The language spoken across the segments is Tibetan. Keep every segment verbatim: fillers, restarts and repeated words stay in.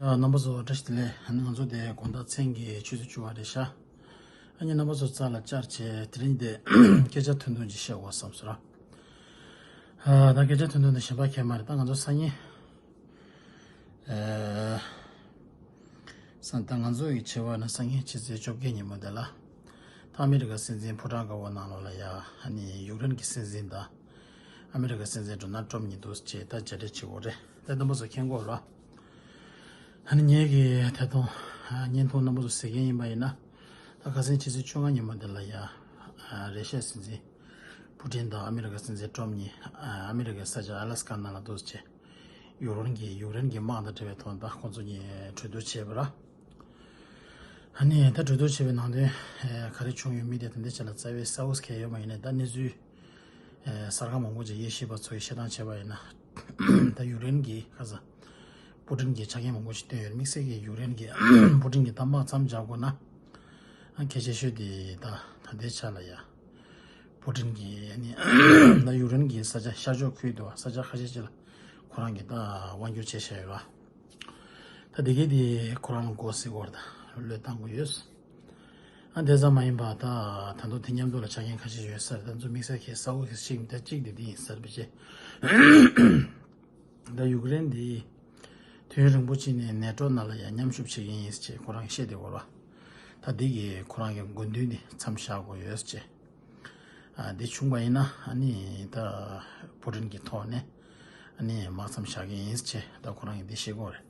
ཨ། རྣམ་པ་ཚོ་བཀྲ་ཤིས་བདེ་ལེགས། ང་ཚོ་དེ་དགོང་དག་མཚན་གྱི་ཆུ་ཚོད་བཅུ་པ་རེད་ཤག་ཨ་ནི་རྣམ་པ་ཚོ་རྩ་ལ་བཅར་བྱས་དེ་རིང་དེ་སྐད་ཆ་ཐུང་ཐུང་ཅིག་བཤད་དགོས་བསམ་སོང་ར། ཨ། ད་སྐད་ཆ་ཐུང་ཐུང་དེ་གཞན་པ་གང་ཡང་མ་རེད། ད་ང་ཚོ་སང་ཉིན། ཨ། སང་ད་ང་ཚོ་ཡི་ཆེ་བ་ན་སང་ཉིན་ཕྱི་ཚེས་བཅོ་བརྒྱད་ཉིན་མོ་དེ་ལ། ད་ཨ་མི་རི་ཀ་སྲིད་འཛིན་ཕོ་བྲང་དཀར་པོ་ནང་ལོགས་ལ་ཡ། ཨ་ནི་ཡུཀ་རེན་གྱི་སྲིད་འཛིན་དང་། ཨ་མི་རི་ཀ་སྲིད་འཛིན་ཌོ་ནལ་ཊམ་གཉིས་འདུག་ཅེས་ད་མཇལ་འཕྲད་བྱེད་དགོས་རེད། ད་རྣམ་པ་ཚོ་མཁྱེན་གྱི་ཡོད་རེད། ཨ་ནི་ངེད་ཀྱི་ཐད་གཏོང་བརྙན་ཐུང་རྣམ་པ་ཚོ་གཟིགས་མཁན་ཡིན་པ་ཡིན་ན། ད་ཁ་སང་ཕྱི་ཚེས་བཅོ་ལྔ་ཉིན་མོ་འདི་ལ་ཡ། རེ་ཤ་སྲིད་འཛིན་ཕུ་ཊིན་དང་ཨ་མི་རི་ཀ་སྲིད་འཛིན་ཊམ་གཉིས་ཨ་མི་རི་ཀའི་ས་ཆ་ཨ་ལ་སི་ཀ་ནང་ལ་འདུག་ཅེས། ཡུཀ་རེན་གྱི་ཡུཀ་རེན་གྱི་དམག་དང་འབྲེལ་བའི་ཐོག་ད་ཁོང་ཚོ་གཉིས་གྲོས་བསྡུར་བྱས་པ་ར། ཨ་ནི་ད་གྲོས་བསྡུར་བྱས་པའི་ནང་དོན་ག་རེ་བྱུང་ཡོད་མེད་དེ་དེ་འདྲ་ཅིག་ལ་རྩ་བའི་གསལ་པོ་གང་ཡང་ཡོད་མ་ཡིན་ནའི་ད་གནས་ཚུལ། ཨེ། གསར་ཁང་མང་པོ་ཅིག་དབྱེ་ཞིབ་པ་ཚོ་ཡིས་བཤད་སྟངས་བྱས་པ་ཡིན་ན། ད་ཡུཀ་རེན་གྱི་ཁ་ས་པུ་ཏིན་གྱི་ཆ་རྐྱེན་མང་པོ་ཞིག་བཏོན་ཡོད། དམིགས་བསལ་གྱི་ཡུཀ་རེན་གྱི་པུ་ཏིན་གྱི་ད་དམག་མཚམས་སྦྱར་དགོས་ན། ཨ། གལ་ཆེ་ཤོས་དེ་ད་ད་ལྟའི་ཆ་ལ་ཡ། པུ་ཏིན་གྱི་ཨ་ནི་ད་ཡུཀ་རེན་གྱི་ས་ཆ་ཤར་ཕྱོགས་ཁུལ་དུ་ས་ཆ་ཁ་ཤས་ཅིག་ལ་ཁོ་རང་གིས་ད་དབང་སྒྱུར་བྱས་བཞག་ཡོད་པ། ད་དེ་གས་དེ་ཁོ་རང་ལ་མགོ་སེ་སྐོར་དང་བློས་བཏང་དགོས་ཡོད། ཨ། དེ་ཙམ་མ་ཡིན་པ་ད་ད་དུང་དེ་མཉམ་དུ་ལ་ཆ་རྐྱེན་ཁ་ཤས་ཡོད་ས་རེད། ད་ཚོ་དམིགས་བསལ་གྱི་གསལ་པོ་གི་ཞིག་ད་གཅིག་དེ་དེ་ཡིན་ས་རེད་པ་ཅེ། ད་ཡུཀ་རེན་འདི་དུས་ཡུན་རིང་པོ་ཅིག་ནས་ནེ་ཊོ་ནང་ལ་ཡང་མཉམ་ཞུགས་བྱེད་ཀྱི་ཡིན་ཅེས་ཁོ་རང་གིས་བཤད་བསྡད་ཡོད་རེད་པ། ད་འདི་གིས་ཁོ་རང་གི་དགོས་འདུན་འདི་མཚམས་བཞག་དགོས་ཡོད་ཅེས། ཨ། འདི་བྱུང་བ་ཡིན་ན་ཨ་ནི་ད་པུ་ཏིན་གྱི་ཐོག་ནས་ཨ་ནི་དམག་མཚམས་བཞག་གི་ཡིན་ཅེས་ད་ཁོ་རང་གིས་འདི་བཤད་ཀྱི་ཡོད་རེད།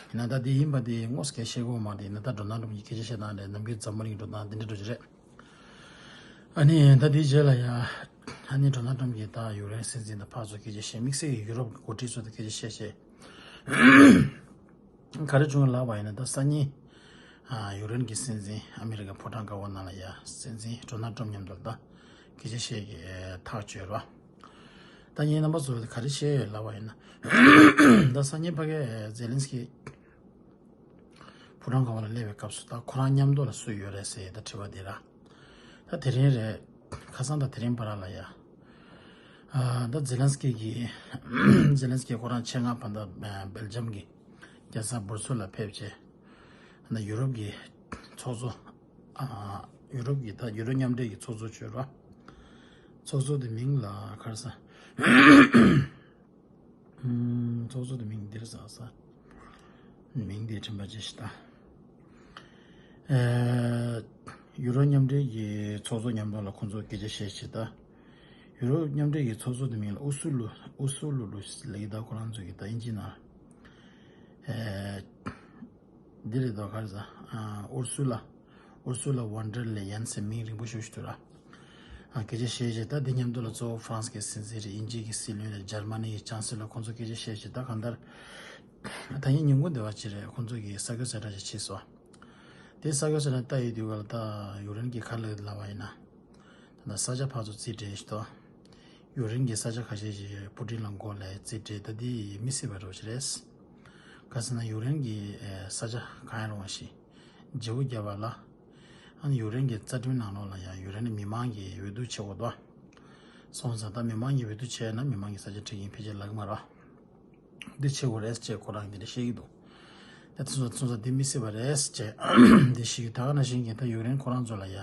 ཡིན་ན་ད་འདི་ཡིན་པ་འདི་དངོས་སུ་སྐད་བཤད་ཀྱི་ཡོད་མ་རེད། ཡིན་ན་ད་ཌོ་ནལ་ཊམ་གྱིས་སྐད་ཆ་བཤད་སྟངས་རེད། ནམ་རྒྱུན་འཛམ་བུ་གླིང་འགྲོ་སྟངས་འདི་འདྲ་འགྲོ་གི་རེད། ཨ་ནི་ད་འདིའི་རྗེས་ལ་ཡ། ཨ་ནི་ཌོ་ནལ་ཊམ་གྱིས་ད་ཡུཀ་རེན་སྲིད་འཛིན་དང་ཕར་ཚུར་སྐད་ཆ་བཤད། དམིགས་བསལ་གྱི་ཡུ་རོབ་ཀྱི་འགོ་ཁྲིད་ཚོ་དང་སྐད་ཆ་བཤད་བྱས། ག་རེ་བྱུང་ལབ་པ་ཡིན་ན་ད་སང་ཉིན། ཨ། ཡུཀ་རེན་གྱི་སྲིད་འཛིན་ཨ་མི་རི་ཀ་ཕོ་བྲང་དཀར་པོ་ནང་ལ་ཡ་སྲིད་འཛིན་ཌོ་ནལ་ཊམ་མཉམ་དུ་ད་སྐད་ཆ་བཤད་ཀྱི་ཐག་བཅད་རེད་པ། ད་ངས་རྣམ་པ་ཚོ་ག་རེ་བཤད་ཡོད་ལབ་པ་ཡིན་ན། ད་སང་ཉིན་ཕ་གིའི་ཛེ་ལན་སི་ཀི་ཕོ་བྲང་དཀར་པོ་ལ་སླེབས་པའི་སྐབས་སུ་ད་ཁོ་རང་མཉམ་དུ་ལ་སུ་ཡོད་རེད་ཟེར་ད་དྲི་བ་འདི་ར། ད་དེ་རིང་རེད། ཁ་སང་དང་དེ་རིང་བར་ལ་ཡ། ཨ། ད་ཛེ་ལན་སི་ཀི་གིས་ཛེ་ལན་སི་ཀི་ཁོ་རང་ཆེད་མངགས་པ་ད་སྦེལ་ཇམ་གྱི་རྒྱལ་ས་སྦུར་སུལ་ལ་ཕེབས་བྱས། ད་ཡུ་རོབ་ཀྱི་ཚོགས་གཙོ། ཨ། ཡུ་རོབ་ཀྱི་ད་ཡུ་རོབ་མཉམ་འབྲེལ་གྱི་ཚོགས་གཙོ་བྱོས་ར། ཚོགས་གཙོ་དེ་མིང་ལ་ག་རེ་ཟེར། ཚོགས་གཙོ་དེ་མིང་འདིར་ཟག་ས། མིང་འདི་དྲན་པ་བརྗེད་ཤི་ད། ཨེ། ཡུ་རོབ་མཉམ་འབྲེལ་གྱི་ཚོགས་གཙོ་མཉམ་དུ་ལ་ཁོང་ཚོ་སྐད་ཆ་བཤད་ཤི་ད། ཡུ་རོབ་མཉམ་འབྲེལ་གྱི་ཚོགས་གཙོ་དེ་མིང་ལ་ཨུ་སུ་ལུ་ཨུ་སུ་ལུ་ལུ་ལེགས་ད་ཁོ་རང་ཚོ་གི་ད་ཨིན་ཇི་ནང་། ཨེ། འདི་རེད་དོ་ག་རེ་ཟ། ཨ། ཨུར་སུ་ལ། ཨུར་སུ་ལ་ཝོན་ཌར་ལེ་ཡན་ཟེར་མིང་རིང་པོ་ཞིག་ཞིག་འདུག་ར། ཨ། སྐད་ཆ་བཤད་བྱས་ད་འདི་མཉམ་དུ་ལ་གཙོ་བོ་ཧྥ་རན་སི་གི་སྲིད་འཛིན་རེད། དབྱིན་ཇི་གི་སྲིད་བློན་རེད། འཇར་མ་ནི་གི་ཅང་སི་ལོ་ཁོང་ཚོ་སྐད་ཆ་བཤད་བྱས་ད་གང་ལྟར། ད་ཡིན་ཉིན་གུང་འདི་བ་ཅི་རེད། ཁོང་ཚོ་གི་ས་ཁུལ་ཟེར་གྲ་ཞིག་ཕྱིས་སོ། དེ་ས་ཁུལ་ཟེར་ན་ལྟ་ཡི་དུས་ག་ལ་ད་ཡུཀ་རེན་གི་ག་ལ་ལབ་པ་ཡིན་ན། ད་ས་ཆ་ཕར་ཚུར་རྩིས་སྤྲད་ཞིག་ཏོ། ཡུཀ་རེན་གྱི་ས་ཆ་ཁ་ཤས་ཤིག་པུ་ཏིན་ལ་མགོ་ལས་རྩིས་སྤྲད་ད་འདི་མི་སྲིད་པ་རོ་ཞིག་རེད། ག་ཟེར་ན་ཡུཀ་རེན་གྱི་ས་ཆ་གང་ཡང་རུང་བ་ཞིག་བརྗེ་པོ་བརྒྱབ་པ་ལ། ཨ་ནི་ཡུཀ་རེན་གྱི་རྩ་ཁྲིམས་ནང་ལོགས་ལ་ཡང་ཡུཀ་རེན་མི་མང་གིས་འོས་བསྡུ་བྱེད་དགོས་དོ། སོང་ཙང་ད་མི་མང་གིས་འོས་བསྡུ་བྱས་ན་མི་མང་གི་ས་ཆ་ཁྲིད་ཀྱིན་ཕལ་ཆེར་ལག་མ་ར། འདི་བྱེད་དགོས་རེད་ཅེས་ཁོ་རང་གིས་འདི་འདྲ་བཤད་ཀྱི་འདུག་ད་ཚོ་ཚོ་འདི་མི་སྲིད་པ་རེད་ཅེས་འདི་ཞིག་ད་ག་ནང་བཞིན་གྱི་ད་ཡུཀ་རེན་ཁོ་རང་ཚོ་ལ་ཡ་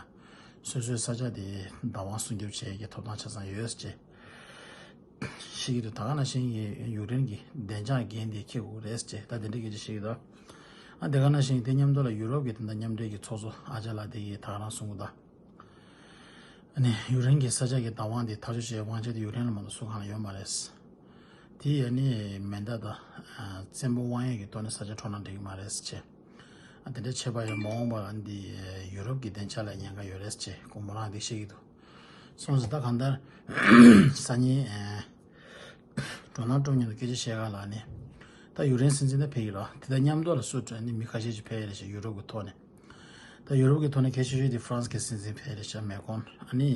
སོ་སོའི་ས་ཆ་དེ་བདག་དབང་སྲུང་སྐྱོབ་བྱེད་ཀྱི་ཐོབ་ཐང་ཆ་ཚང་ཡོད་ཅེས་བཤད་ཀྱི་འདུག་ད་ག་ནང་བཞིན་གྱི་ཡུཀ་རེན་གྱི་བདེ་འཇགས་འགན་དེ་འཁྱེར་དགོས་རེད་ཅེས་ད་དེ་འདྲ་སྐད་ཆ་བཤད་ཀྱི་འདུག་ཨ། དེ་ག་ནང་བཞིན་དེ་མཉམ་དུ་ལ་ཡུ་རོབ་ཀྱི་དེ་འདྲ་མཉམ་འབྲེལ་གྱི་ཚོགས་གཙོ་ཨ་ཅག་ལགས་དེ་གིས་ད་ག་རང་གསུང་གི་འདུག་ཨ་ནི་ཡུཀ་རེན་གྱི་ས་ཆ་གི་བདག་དབང་དེ་ཐག་གཅོད་བྱེད་དབང་ཆ་དེ་ཡུཀ་རེན་ལ་མ་གཏོགས་སུ་གང་ལ་ཡོད་མ་རེད། དེ་ཡ་ནི་མེ་མདའ་དང་བཙན་པོ་དབང་ཡོད་ཀྱི་ཐོག་ནས་ས་ཆ་འཕྲོག་ན་འགྲིག་གི་མ་རེད་ཅེས། ཨ། དེ་འདྲ་བྱས་པ་ཡང་མ་འོངས་པར་ཨ་འདི་ཡུ་རོབ་ཀྱི་བདེ་འཇགས་ལ་ཉེན་ཁ་ཡོད་རེད་ཅེས་ཁོང་མོ་རང་འདི་བཤད་ཀྱི་འདུག་སོང་ཙང་ད་གང་ལྟར་སང་ཉིན་ཨ་ཌོ་ནལ་ཊམ་མཉམ་དུ་སྐད་ཆ་བཤད་ག་ལ་ནི་ད་ཡུཀ་རེན་སྲིད་འཛིན་ད་ཕེབས་ཀྱི་རེད། དེ་དང་མཉམ་དུ་ལ་སུ་ཨ་ནི་མི་ཁ་ཤས་ཅིག་ཕེབས་ཡོད་རེད་ཅེས་ཡུ་རོབ་ཀྱི་ཐོག་ནས། ད་ཡུ་རོབ་ཀྱི་ཐོག་ནས་གལ་ཆེ་ཤོས་དེ་ཧྥ་རན་སི་གི་སྲིད་འཛིན་ཕེབས་རེད་ཤག་མེ་ཀོན། ཨ་ནི་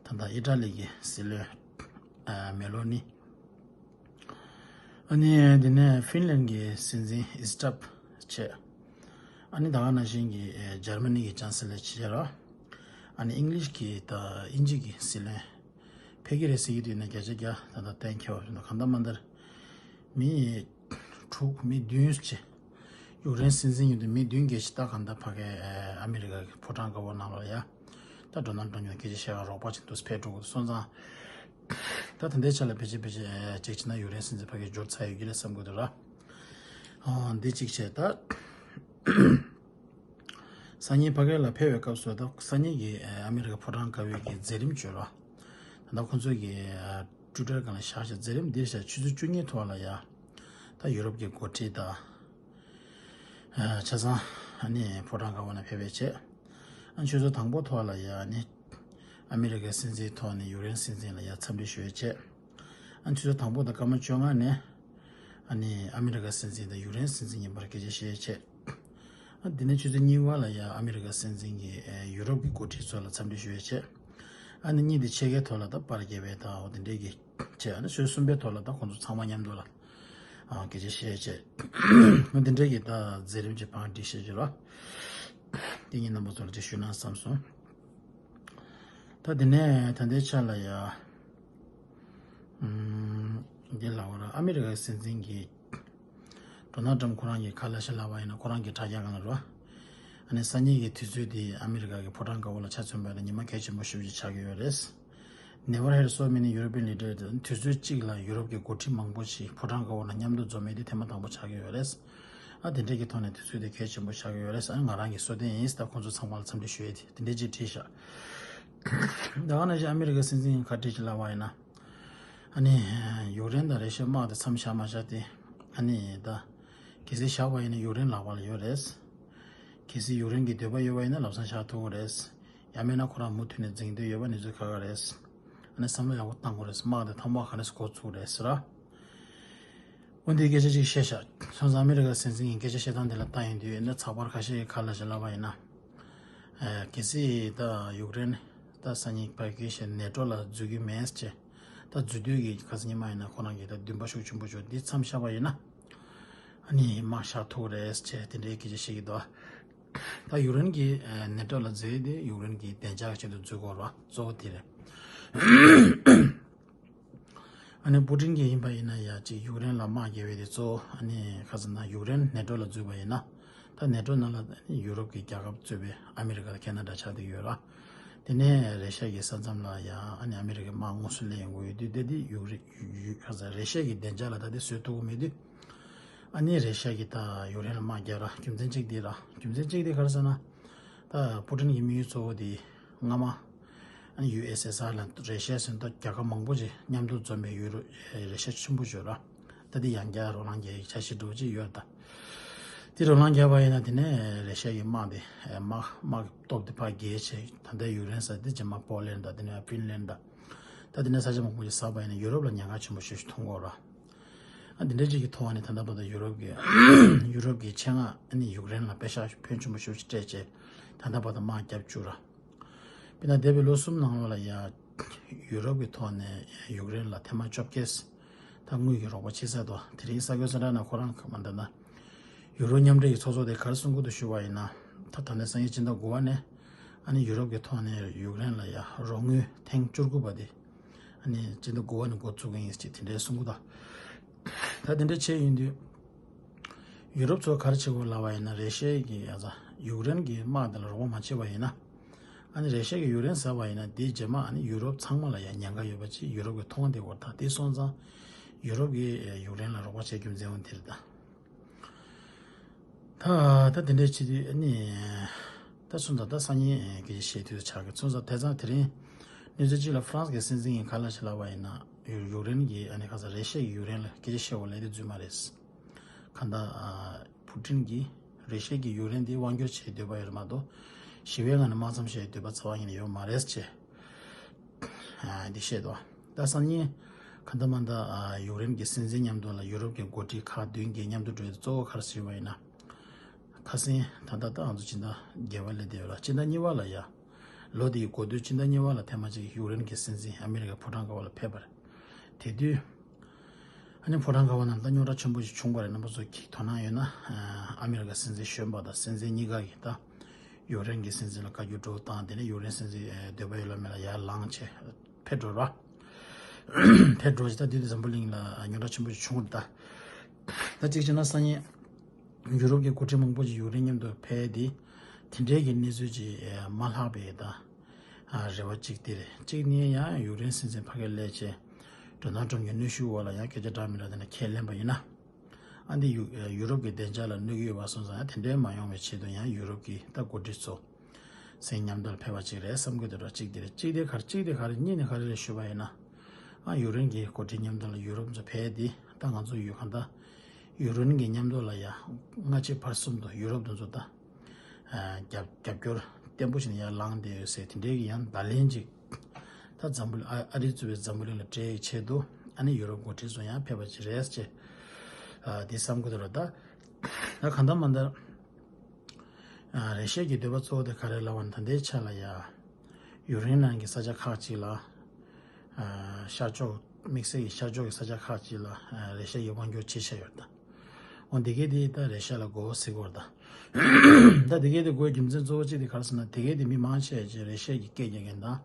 ད་ལྟ་ཨི་ཊ་ལི་གི་སྲིད་བློན་ཨ་མེ་ལོ་ནི། ཨ་ནི་དེ་ནས་ཧྥིན་ལན་གྱི་སྲིད་འཛིན་ཨི་སི་ཊབ་བྱས། ཨ་ནི་ད་ག་ནང་བཞིན་གྱི་ཨ་འཇར་མ་ནི་གི་ཅང་སི་ལར་བྱས་ར། ཨ་ནི་ཨིང་ལིཤ་གི་ད་དབྱིན་ཇི་གི་སྲིད་བློན། ཕེབས་ཀྱི་རེད་ཟེར་གྱི་འདུག་ན་བརྒྱ་ཆ་བརྒྱ་ད་ལྟ་གཏན་འཁེལ་བ་རེད་འདུག་གང་ལྟར་མ་ལྟར་མི་ དྲུག་མི་བདུན་བྱས། ཡུཀ་རེན་སྲིད་འཛིན་ཡིན་དུས་མི་བདུན་སྐད་ཅིག་ད་གང་ལྟར་ཕ་གའི་ཨ་མི་རི་ཀ་གི་ཕོ་བྲང་དཀར་པོ་ནང་ལོགས་ལ་ཡ། ད་ཌོ་ནལ་ཊམ་ཡང་སྐད་ཆ་བཤད་ག་རོགས་པ་ཆེན་དུ་ཕེབས་འགྲོ་དགོས་སོང་ཙང་། ད་ད་ལྟའི་ཆ་ལ་ཕལ་ཆེར་ཕལ་ཆེར་ཅིག་བྱས་ན་ཡུཀ་རེན་སྲིད་འཛིན་ཕ་གའི་འབྱོར་ཚར་ཡོད་ཀྱི་རེད་བསམ་གི་འདུག་ར། འདི་གཅིག་བྱས་ད། སང་ཉིན་ཕ་གི་ལ་ཕེབས་པའི་སྐབས་སུ་ད་སང་ཉིན་གྱི་ཨ་མི་རི་ཀ་ཕོ་བྲང་དཀར་པོའི་གི་མཛད་རིམ་བརྗོད་ར། ད་ལྟ་ཁོང་ཚོའི་གི་ཊུ་ཊར་སྒང་ལ་བཞག་བཞག་མཛད་རིམ་འདིར་བཞག་ཆུ་ཚོད་བཅུ་གཉིས་ཐོག་ལ་ཡ། ད་ཡུ་རོབ་ཀྱི་འགོ་ཁྲིད་དང་། ཆ་ཚང་ཨ་ནི་ཕོ་བྲང་དཀར་པོ་ནང་ཕེབས་པའི་ཆེད། ཨ་ཆུ་ཚོད་དང་པོ་ཐོག་ལ་ཡ་ཨ་ནི། ཨ་མི་རི་ཀའི་སྲིད་འཛིན་ཐོག་ནས་ཡུཀ་རེན་སྲིད་འཛིན་ལ་ཡ་འཚམས་འདྲི་ཞུ་ཡའི་ཆེད། ཨ་ཆུ་ཚོད་དང་པོ་དང་སྐར་མ་བཅོ་ལྔ་ནས། ཨ་ནི་ཨ་མི་རི་ཀ་སྲིད་འཛིན་དང་ཡུཀ་རེན་སྲིད་འཛིན་གཉིས་བར་སྐད་ཆ་བཤད་ཆེད། ཨ་དེ་ནས་ཆུ་ཚོད་གཉིས་པ་ལ་ཡ་ཨ་མི་རི་ཀ་སྲིད་འཛིན་གྱིས་ཨེ་ཡུ་རོབ་ཀྱི་འགོ་ཁྲིད་ཚོ་ལ་འཚམས་འདྲི་ཞུ་ཡའི་ཆེད། ཨ་ནི་གཉིས་དེ་ཕྱེད་ཀའི་ཐོག་ལ་ད་པར་རྒྱག་པའི་ད་འོ་དེ་འདྲའི་གི་ཆེད། ཨ་ནི་ཆུ་ཚོད་གསུམ་པའི་ཐོག་ལ་ད་ཁོང་ཚོ་ཚང་མ་མཉམ་དུ་ལ་ཨ་སྐད་ཆ་བཤད་ཆེད། ཨ་དེ་འདྲའི་གི་ད་མཛད་རིམ་གྱི་བང་སྒྲིག་བཤད་ཀྱི་རོ། དེ་ཉིན་རྣམ་པ་ཚོ་ལ་ཅིག་ཞུས་ན་བསམ་སོང་། ད་དེ་ནས་ད་ལྟའི་ཆ་ལ་ཡ། ཨམ། འདི་ལ་བ་ར་ཨ་མི་རི་ཀའི་སྲིད་འཛིན་གྱིས། ཌོ་ནལ་ཊམ་ཁོ་རང་གིས་ག་ལབ་ཤག་ལབ་པ་ཡིན་ན་ཁོ་རང་གི་དྲ་རྒྱ་སྒང་ལ་རོ། ཨ་ནི་སང་ཉིན་གྱི་དུས་ཚོད་འདི་ཨ་མི་རི་ཀ་གི་ཕོ་བྲང་དཀར་པོ་ལ་ཆ་མཚོན་པ་ཡིན་ན་ཉི་མ་གལ་ཆེན་པོ་ཞེ་པོ་ཅིག་ཆགས་ཀྱི་ཡོད་རེད། Never had so many European leaders དུས་ཚོད་གཅིག་ལ་ཡུ་རོབ་ཀྱི་འགོ་ཁྲིད་མང་པོ་ཞིག་ཕོ་བྲང་དཀར་པོ་ལ་མཉམ་དུ་འཛོམས་མེད་དེ་ཐེངས་མ་དང་པོ་ཆགས་ཀྱི་ཡོད་རེད། ཨ་དེ་འདྲས་ཀྱི་ཐོག་ནས་དུས་ཚོད་དེ་གལ་ཆེན་པོ་ཆགས་ཀྱི་ཡོད་རེད། ཨ་ང་རང་གི་བསོད་བདེ་ཡིན་ཟེར་ད་ཁོང་ཚོ་ཚང་མ་ལ་འཚམས་འདྲི་ཞུ་ཡས་དེ་དེ་འདྲས་ཅིག་བྲིས་ཤག་ད་ག་ནང་བཞིན་ཨ་མི་རི་ཀའི་སྲིད་འཛིན་གྱིས་ག་བྲིས་ཅིག་ལབ་པ་ཡིན་ན། ཨ་ནི་ཡུཀ་རེན་དང་རེ་ཤ་དམག་དེ་མཚམས་བཞག་མ་བཞག་དེ། ཨ་ནི་ད། གལ་སྲིད་བཞག་པ་ཡིན་ན་ཡུཀ་རེན་ལག་པ་ལ་ཡོད་རེད། གལ་སྲིད་ཡུཀ་རེན་གྱི་འདོད་པ་ཡོད་པ་ཡིན་ན་ལམ་སང་བཞག་ཐུབ་ཀྱི་རེད། ཡང་མིན་ན་ཁོ་རང་མུ་མཐུད་ནས་འཛིང་འདོད་ཡོད་པ་གནས་ཚུལ་ཁག་ཁག་རེད། ཨ་ནི་བསམ་བློ་ཡག་པོ་བཏང་དགོས་རེད། དམག་དེ་ཐོག་མར་ག་ནས་འགོ་ཚུགས་རེད་ཟེར་ར། འོ་འདིའི་སྐད་ཆ་ཅིག་བཤད་ཤག་སོང་ཙང་ཨ་མི་རི་ཀ་སྲིད་འཛིན་གྱི་སྐད་ཆ་བཤད་སྟངས་དེ་ལ་ལྟ་ཡོང་དུས་ཨ་ནི་ཚགས་པར་ཁ་ཤས་ཀྱིས་ག་ལབ་ཤག་ལབ་པ་ཡིན་ན། ཨ་གལ་སྲིད་ད་ཡུཀ་རེན་ད་སང་ཉིན་ཕ་གི་ཞེས་ནེ་ཊོ་ལ་འཛུལ་གྱི་མེད་ཅེས། ད་འཛུལ་དུས་ཀྱི་ཁ་སང་ཉི་མ་ཡིན་ན་ཁོ་རང་གིས་ད་འདུན་པ་ཤུགས་ཆེན་པོ་བྱུང་འདི་མཚམས་བཞག་པ་ཡིན་ན། ཨ་ནི་དམག་བཞག་ཐུབ་རེད་ཅེས་དེ་འདྲའི་སྐད་ཆ་བཤད་ཀྱི་འདུག་ད་ཡུཀ་རེན་གྱིས་ནེ་ཊོ་ལ་འཛུལ་དེ་ཡུཀ་རེན་གྱི་བདེ་འཇགས་ཆེད་དུ་འཛུལ་དགོས་རེད་བ། གཙོ་བོ་དེ་རེད། ཨ་ནི་པུ་ཏིན་གྱིས་ཡིན་པ་ཡིན་ན་ཡ་གཅིག་ཡུཀ་རེན་ལ་དམག་རྒྱག་པའི་དེ་གཙོ་བོ་ཨ་ནི་ཁ་སང་ན་ཡུཀ་རེན་ནེ་ཊོ་ལ་འཛུལ་བ་ཡིན་ན། ད་ནེ་ཊོ་ནང་ལ་ཡུ་རོབ་ཀྱི་རྒྱལ་ཁབ་གཙོས་པའི་ཨ་མི་རི་ཀ་དང་ཁེ་ན་ཌ་ཆགས་བསྡད་ཡོད་ར། དེ་ནས་རེ་ཤ་གི་ས་མཚམས་ལ་ཡ་ཨ་ནི་ཨ་མི་རི་ཀའི་དམག་དངོས་སུ་སླེབས་ཡོང་གི་ཡོད་དུས་ད་དེ་ཡུཀ་རེ་ཡུ་ཁ་སང་རེ་ཤ་གི་བདེ་འཇགས་ལ་ད་དེ་བཟོད་ཐུབ་ཀྱི་མེད་དུས། ཨ་ནི་རེ་ཤ་གི་ད་ཡུཀ་རེན་ལ་དམག་རྒྱག་ར་རྒྱུ་མཚན་གཅིག་དེ་ར་རྒྱུ་མཚན་གཅིག་དེ་ག་རེ་ཟེར་ན། ད་པུ་ཏིན་གྱི་དམིགས་ཡུལ་གཙོ་བོ་དེ་སྔ་མ། ཨ་ནི་ཡུ་ཨེས་ཨེས་ཨར་ལ་རེ་ཤ་ཟེར་ད་རྒྱལ་ཁབ་མང་པོ་ཅིག་མཉམ་དུ་འཛོམས་པའི་ཡུ་རོ་རེ་ཤ་ཆེན་པོ་བརྗོད་ར། ད་དེ་ཡང་བསྐྱར་རོ་ལངས་རྒྱག་གི་འཆར་གཞི་འདྲ་བོ་ཅིག་ཡོད་ད། དེ་རོ་ལངས་རྒྱག་པ་ཡིན་ན་དེ་ནས་རེ་ཤ་གི་དམག་དེ་དམག་དམག་གི་སྟོབས་དེ་ཕར་རྒྱས་བྱས་ད་ལྟའི་ཡུཀ་རེན་ཟེར་དེ་རྗེས་མ་པོ་ལན་དང་དེ་ནས་ཕིན་ལན་དང་། ད་དེ་ནས་ས་ཆ་མང་པོ་ཞིག་ཟ་བ་ཡིན་ན་ཡུ་རོབ་ལ་ཉེན་ཁ་ཆེན་པོ་ཞེ་པོ་ཅིག་མཐོང་གི་ཡོད་ར། ཨ་འདི་འདྲ་ཅིག་གི་ཐོག་ནས་ད་ལྟ་བར་དུ་ཡུ་རོབ་ཀྱི་ཡུ་རོབ་ཀྱི་ཆེད་མངགས་ཨ་ནི་ཡུཀ་རེན་ལ་པེ་ཤག་ཕོན་ཆེན་པོ་ཞེ་པོ་ཅིག་སྤྲད་བྱས་ད་ལྟ་བར་དུ་དམག་བརྒྱབ་བཅུག་ར། དཔེར་ན་འདས་པའི་ལོ་གསུམ་ནང་ལོགས་ལ་ཡ། ཡུ་རོབ་ཀྱི་ཐོག་ནས་ཡུཀ་རེན་ལ་ཐེངས་མ་བཅོ་བརྒྱད། ད་དངུལ་གྱི་རོགས་པ་བྱེད་ས་དོ། དེ་རིང་གསར་འགོད་གསལ་བསྒྲགས་ནང་ཁོ་རང་གི་མ་འདི་ན། ཡུ་རོ་མཉམ་འབྲེལ་གྱི་ཚོགས་གཙོ་དེ་ག་རེ་གསུང་གི་འདུག་ཞུ་བ་ཡིན་ན། ད་ད་ནས་སང་ཉིན་སྤྱི་ཟླ་དགུ་པ་ནས། ཨ་ནི་ཡུ་རོབ་ཀྱི་ཐོག་ནས་ཡུཀ་རེན་ལ་ཡ་རོགས་དངུལ་ཐེངས་བཅུ་དགུ་པ་དེ། ཨ་ནི་སྤྱི་ཟླ་དགུ་པ་ནས་འགོ་བཙུགས་ཀྱི་ཡིན་ཅེས་དེ་འདྲའི་གསུང་གི་འདུག་ད་དེ་འདྲ་བྱས་ཡིན་དུས། ཡུ་རོབ་ཚོ་ག་རེ་བྱེད་དགོས་ལབ་པ་ཡིན་ན་རེ་ཤ་གི་ཡ་ཚ་ཡུཀ་རེན་གྱི་དམག་དེ་ལ་རོགས་པ་མ་བྱས་པ་ཡིན་ན། ཨ་ནི་རེ་ཤ་གི་ཡུཀ་རེན་ཟ་བ་ཡིན་ན་དེའི་རྗེས་མ་ཨ་ནི་ཡུ་རོབ་ཚང་མ་ལ་ཡང་ཉེན་ཁ་ཡོད་པ་ཅིག་ཡུ་རོབ་ཀྱིས་མཐོང་བསྡད་ཡོད་རེད་ད། དེ་སོང་ཙང་ཡུ་རོབ་ཀྱིས་ཡུཀ་རེན་ལ་རོགས་པ་བྱེད་རྒྱུ་མཚན་འོང་དེ་རེད་ད། ད་ད་དེ་འདྲའི་བྱེད་དུས་ཨ་ནི། ད་སོང་ཙང་ད་སང་ཉིན་སྐད་ཆ་བཤད་དུས་ཆགས་ཀྱི་སོང་ཙང་དེ་ཙང་དེ་རིང་གནས་ཚུལ་གཅིག་ལ་ཧྥ་རན་སི་གི་སྲིད་འཛིན་གྱིས་ག་ལབ་ཤག་ལབ་པ་ཡིན་ན་ཡུཀ་རེན་གྱི་ཨ་ནི་ག་ས་རེ་ཤ་གི་ཡུཀ་རེན་ལ་སྐད་ཆ་བཤད་དགོས་ལབ་དེ་རྫུན་མ་རེད། གང་ལྟར། ཨ། པུ་ཏིན་གྱིས་རེ་ཤ་གི་ཡུཀ་རེན་དེ་དབང་སྒྱུར་བྱེད་འདོད་པ་ཡོད་རེད་མ་གཏོགས། ཞི་བའི་ངང་ནས་དམག་མཚམས་བཞག་འདོད་པ་རྩ་བ་ཉིད་ནས་ཡོད་མ་རེད་ཅེས། ཨ། འདི་བཤད་འདུག་ད་སང་ཉིན། གང་ལྟར་མ་ལྟར། ཨ། ཡུཀ་རེན་གྱི་སྲིད་འཛིན་མཉམ་དུ་ལ་ཡུ་རོབ་ཀྱི་འགོ་ཁྲིད་ཁག་བདུན་གྱིས་མཉམ་དུ་གྲོས་ཏེ་གཙོ་བོ་ག་རེ་ཞུས་པ་ཡིན་ན། ཁ་སང་ད་ལྟ་ད་ང་ཚོ་སྤྱི་ཟླ་བརྒྱད་པ་སླེབས་བསྡད་ཡོད་ལ་སྤྱི་ཟླ་གཉིས་པ་ལ་ཡ། ལོ་འདིའི་འགོ་སྟོད་སྤྱི་ཟླ་གཉིས་པ་ལ་ཐེངས་མ་གཅིག་ཡུཀ་རེན་གྱི་སྲིད་འཛིན་ཨ་མི་རི་ཀའི་ཕོ་བྲང་དཀར་པོ་ལ་ཕེབས་པ་རེད། དེ་དུས། ཨ་ནི་ཕོ་བྲང་དཀར་པོ་ནང་ད་རྙོག་དྲ་ཆེན་པོ་ཞིག་བྱུང་བ་རེད། རྣམ་པ་ཚོ་གི་དོ་སྣང་ཡོད་ན། ཨ་མི་རི་ཀ་སྲིད་འཛིན་གཞོན་པ་དང་སྲིད་འཛིན་གཉིས་ཀ་གིས་ད་ཡུཀ་རེན་གྱི་སྲིད་འཛིན་ལ་བཀའ་བཀྱོན་འདྲ་བོ་བཏང་། དེ་ནས་ཡུཀ་རེན་སྲིད་འཛིན་འདོད་པ་ཡོད་ལ་མེད་ལ་ཡར་ལངས་བྱས་ཕེབས་འགྲོ་ར། ཕེབས་འགྲོ་ཞིག་ད་དུས་དེ་འཛམ་བུ་གླིང་ལ་རྙོག་དྲ་ཆེན་པོ་ཞིག་བྱུང་བ་རེད་ད། ད་གཅིག་བྱས་ན་སང་ཉིན་ཡུ་རོབ་ཀྱི་འགོ་ཁྲིད་མང་པོ་ཅིག་ཡུཀ་རེན་མཉམ་དུ་ཕེབས་ཏེ། དེ་འདྲའི་གི་གནས་ཚུལ་ཅིག་མ་ལྷག་པའི་ད་རེ་བ་གཅིག་དེ་རེད། གཅིག་ནི་ཡང་ཡུཀ་རེན་སྲིད་འཛིན་ཕ་གིར་སླེབས་བྱས་ཌོ་ནལ་ཊམ་གྱི་གནོན་ཤུགས་འོག་ལ་ཡང་སྐད་ཆ་འདྲ་མི་འདྲ་དེ་འདྲ་ཁས་ལེན་པ་ཡིན་ན། ཨ་འདི་ཡུ་ཡུ་རོབ་ཀྱི་བདེ་འཇགས་ལ་གནོད་ཀྱི་ཡོད་པ་སོང་ཙང་ཡང་དེ་འདྲའི་མ་ཡོང་བའི་ཆེད་དུ་ཡང་ཡུ་རོབ་ཀྱི་ད་འགོ་ཁྲིད་ཚོ་སེང་མཉམ་དུ་ཕེབས་པ་ཅིག་རེད་བསམ་གྱི་འདུག་གཅིག་དེ་རེད། གཅིག་དེ་ག་རེ་གཅིག་དེ་ག་རེ་གཉིས་ནས་ག་རེ་རེད་ཞུས་པ་ཡིན་ན། ཨ་ཡུཀ་རེན་གྱི་འགོ་ཁྲིད་མཉམ་དུ་ལ་ཡུ་རོབ་ཚོ་ཕེབས་ཏེ་ད་ང་ཚོ་ཡུལ་གང་ད་ཡུཀ་རེན་གྱི་མཉམ་དུ་ལ་ཡ་སྔ་ཕྱི་བར་གསུམ་དུ་ཡུ་རོབ་དེ་ཚོ་ད་རྒྱབ་རྒྱབ་སྐྱོར་བརྟན་པོ་ཞིག་ནས་ཡར་ལངས་བསྡད་ཡོད་ཟེར་དེ་འདྲའི་གི་ཡང་བརྡ་ལན་ཅིག་ད་འཛམ་བུ་གླིང་ཨ་ཨ་རི་གཙོས་པའི་འཛམ་བུ་གླིང་ལ་སྤྲད་ཡའི་ཆེད་དུ་ཨ་ནི་ཡུ་རོབ་འགོ་ཁྲིད་ཚོ་ཡང་ཕེབས་པ་ཅིག་རེད་ཅེས་དེ་བསམ་གྱི་འདུག་ར། ད་ད་གང་ལྟར་མ་ལྟར་རེ་ཤག་གི་འདོད་པ་གཙོ་བོ་དེ་ག་རེ་ལབ་པ་ན་ད་ལྟའི་ཆ་ལ་ཡ་ཡུཀ་རེན་ནང་གི་ས་ཆ་ཁག་ཅིག་ལ་ཤར་ཕྱོགས་དམིགས་བསལ་གྱི་ཤར་ཕྱོགས་ཀྱི་ས་ཆ་ཁག་ཅིག་ལ་རེ་ཤག་གི་དབང་སྒྱུར་བྱེད་བཞིན་ཡོད་ད། འོ་འདི་གས་དེ་ད་རེ་ཤག་ལ་དགོས་ཟེར་གྱི་ཡོད་རེད་ད། ད་འདི་གས་དེ་དགོས་རྒྱུ་མཚན་གཙོ་བོ་གཅིག་དེ་ག་རེ་ཟེར་ན་འདི་གས་དེ་མི་མང་ཆེ་ཅིག་རེ་ཤག་གི་སྐད་རྒྱག་མཁན་དང་།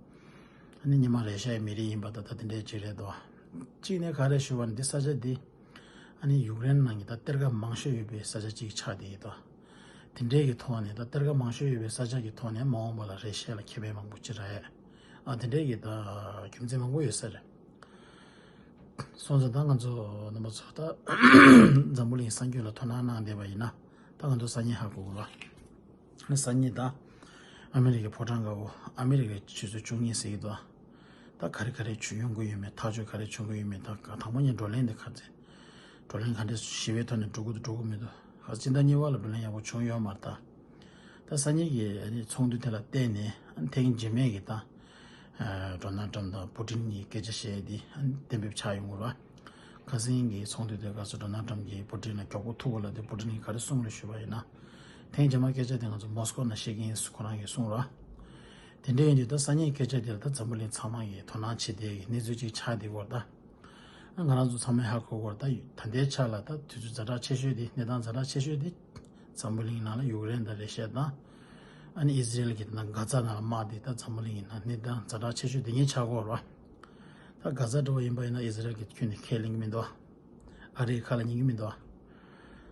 ཨ་ནི་སྔོན་མ་རེ་ཤག་གི་མི་རིགས་ཡིན་པ་ད་ད་དེ་འདྲའི་ཅིག་རེད་དོ། གཅིག་ནས་ག་རེ་ཞུ་བ་ན་འདི་ས་ཆ་འདི་ཨ་ནི་ཡུཀ་རེན་ནང་གི་ད་གཏེར་ཁ་མང་ཤོས་ཡོད་པའི་ས་ཆ་གཅིག་ཆགས་བསྡད་ཡོད་དོ། དེ་འདྲའི་གི་ཐོག་ནས་ད་གཏེར་ཁ་མང་ཤོས་ཡོད་པའི་ས་ཆ་གི་ཐོག་ནས་མ་འོངས་པ་ལ་རེ་ཤག་ལ་ཁེ་ཕན་མང་པོ་ཅིག་རག་ཡ། ཨ་དེ་འདྲའི་གི་ད་རྒྱུ་མཚན་མང་པོ་ཡོད་ས་རེད། སོང་ཙང་ད་ང་ཚོ་རྣམ་པ་ཚོ་ད་འཛམ་བུ་གླིང་གསར་འགྱུར་ལ་དོ་སྣང་གནང་བསྡད་པ་ཡིན་ན་ད་ང་ཚོ་སང་ཉིན་ཧ་གོ་གི་རེད། སང་ཉིན་ད་ཨ་མི་རི་ཀའི་ཕོ་བྲང་དཀར་པོ་ཨ་མི་རི་ཀའི་ཆུ་ཚོད་བཅུ་གཉིས་ཟེར་གྱི་འདུག་ད་ག་རེ་ག་རེ་བྱུང་ཡོང་གི་ཡོད་མེད་ཐག་གཅོད་ག་རེ་བྱུང་གི་ཡོད་མེད་ད་དང་པོ་ཉིད་བགྲོ་གླེང་འདི་ག་ཚོད་བགྲོ་གླེང་ག་འདྲ་ཞི་བའི་ཐོག་ནས་འགྲོ་གི་འདུག་འགྲོ་གི་མི་འདུག་ཧ་སྤྱི་ཟླ་གཉིས་པ་ལ་བགྲོ་གླེང་ཡག་པོ་བྱུང་ཡོད་མ་རེད་ད། ད་སང་ཉིན་གྱི་ཨ་ནི་ཚོགས་འདུ་དེ་ལ་བརྟེན་ནས་ཨ་ནི་ཐེངས་རྗེས་མའི་གི་ད་ཨ་ཌོ་ནལ་ཊམ་དང་པུ་ཏིན་གྱི་སྐད་ཆ་བཤད་དེ་ཨ་ནི་གཏན་འབེབས་ཆགས་ཡོང་གི་རེད་བ། ཁ་སང་གི་ཚོགས་འདུ་དེ་སྐབས་སུ་ཌོ་ནལ་ཊམ་གྱིས་པུ་ཏིན་ལ་མགྱོགས་པོ་ཐུག་པ་ལ་དེ་པུ་ཏིན་གྱིས་ག་རེ་གསུངས་རེད་ཞུས་པ་ཡིན་ན། ཐེངས་རྗེས་མ་སྐད་ཆ་དེ་ང་ཚོ་མོ་སི་ཀོ་ནང་བཤད་ཀྱི་ཡིན་ཟེར་ཁོ་རང་གིས་གསུངས་རེད། དེ་འདྲ་ཡིན་དུས་ད་སང་ཉིན་སྐད་ཆ་དེ་ལ་ད་འཛམ་བུ་གླིང་ཚང་མ་གིས་དོ་སྣང་བྱེད་བསྡད་ཀྱི་གནས་ཚུལ་ཅིག་ཆགས་བསྡད་ཡོད་རེད་ད། ང་རང་ཚོ་ཚང་མས་ཧ་གོ་གི་རེད་ད། ད་ལྟའི་ཆ་ལ་ད་དུས་ཚོད་ཛ་དྲག་ཆེ་ཤོས་དེ་གནས་སྟངས་ཛ་དྲག་ཆེ་ཤོས་དེ་འཛམ་བུ་གླིང་ནང་ལ་ཡུཀ་རེན་དང་རེ་ཤ་དང་ཨ་ནི་ཨི་ཟི་རེལ་གྱི་ད་གྷ་ཛ་ནང་ལ་དམག་དེ་ད་འཛམ་བུ་གླིང་གི་ནང་གནས་སྟངས་ཛ་དྲག་ཆེ་ཤོས་དེ་གཉིས་ཆགས་ཀྱི་ཡོད་རེད་བ། ད་གྷ་ཛ་འདྲ་བོ་ཡིན་པ་ཡིན་ན་ཨི་ཟི་རེལ་གྱིས་ཁྱོན་ནས་ཁས་ལེན་གྱི་མི་འདུག་ཨ་རིའི་ཁ་ལ་ཉན་གྱི་མི་འདུག་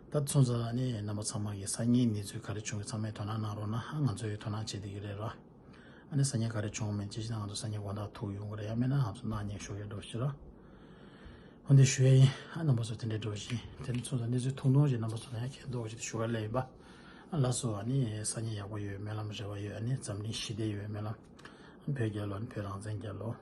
ད་སོང་ཙང་ཨ་ནི་རྣམ་པ་ཚང་མ་གིས་སང་ཉིན་གནས་ཚུལ་ག་རེ་བྱུང་གི་ཚང་མས་དོ་སྣང་གནང་རོགས་གནང་། ང་ཚོས་དོ་སྣང་བྱེད་བསྡད་ཀྱི་རེད་ར། ཨ་ནི་སང་ཉིན་ག་རེ་བྱུང་མིན་ཅི་ཞིག་ང་ཚོ་སང་ཉིན་དགོང་དག་ཐུག་ཡོང་གི་རེད་ཡ་མེད་ན་ང་ཚོ་གནངས་ཉིན་ཞུ་གི་འགྲོ་ཞིག་ར། འོ་འདི་ཞུ་ཡ་ཡིན། ཨ་རྣམ་པ་ཚོ་དེ་འདྲའི་འགྲོ་བཞིན་དེ་ནི་ཚོ་ཚོ་གནས་ཚུལ་ཐུང་ཐུང་ཞིག་རྣམ་པ་ཚོ་ལ་ཡང་མཁྱེན་རྟོགས་ཞིག་ཞུ་ག་སླེབས་ཡིན་པ། ཨ་ལགས་སོ། ཨ་ནི་སང་ཉིན་ཡག་པོ་ཡོད་སྨོན་ལམ་རེ་བ་ཡོད། ཨ་ནི་འཛམ་གླིང་ཞི་བདེ་ཡོད་སྨོན་ལམ། བོད་རྒྱལ་ལོ། ཨ་ནི་བོད་རང་བཙན་རྒྱལ་ལོ།